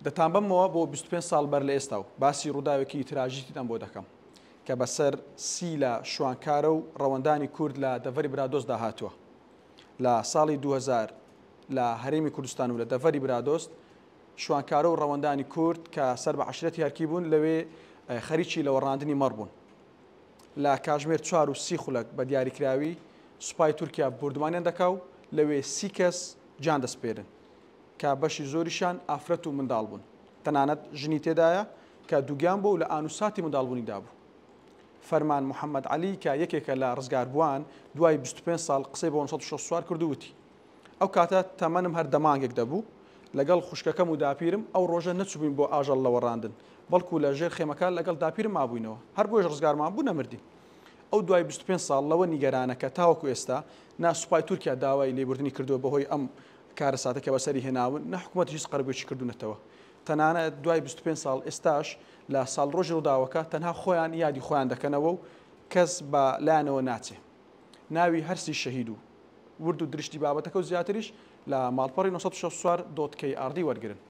دەتانبەمەوە بۆ 25 ساڵ بەر لە ئێستا و باسی ڕووداوێکی تراژیدیتان بۆ دەکەم کە بەسەر سی لە شوانکارە و ڕەوەندانی کورد لە دەڤەری برادۆستدا هاتووە. لە ساڵی 2000 لە هەرێمی کوردستان و لە دەڤەری برادۆست شوانکارە و ڕەوەندانی کورد کە سەر بە عەشرەتی هەرکی بوون لەوێ خەریکی لەوەڕاندنی مەڕ بوون. لە کاژمێر چوار و سی خولەک بە دیاریکراوی سوپای تورکیا بۆردومانیان دەکا و لەوێ سی کەس گیان دەسپێرن کە بەشی زۆریشیان ئافرەت و منداڵ بوون، تەنانەت ژنی تێدایە کە دووگیان بووە و لە ئان و ساتی منداڵبوونیدا بوو. فەرمان محەمەد عەلی کە یەکێکە لە ڕزگاربووان دوای 25 ساڵ قسەی بۆ 964 کرد و وتی، ئەو کاتە تەمەنم هەر دە مانگێک دەبوو، لەگەڵ خوشکەکەم و داپیرم ئەو ڕۆژە نەچووبووین بۆ ئاژەڵ لەوەڕاندن، بەڵکو لە ژێر خێمەکە لەگەڵ داپیرم مابووینەوە، هەر بۆیەش ڕزگارمان بوو نەمردین. ئەو دوای 25 ساڵ لەوە نیگەرانە کە تاوەکو ئێستا نا سوپای تورکیا داوای لێبوردنی کردووە بەهۆی ئەم کارەساتە کە بەسەری هێناون، نە حکومەتیش هیچ قەرەبوویەکی کردوونەتەوە. تەنانەت دوای 25 ساڵ ئێستاش لە ساڵڕۆژی ڕووداوەکە تەنها خۆیان یادی خۆیان دەکەنەوە و کەس بە لایانەوە ناچێ. ناوی هەرسی شەهید و ورد و درشتی بابەتەکە و زیاتریش لە ماڵپەڕی 964 dot KRD وەرگرن.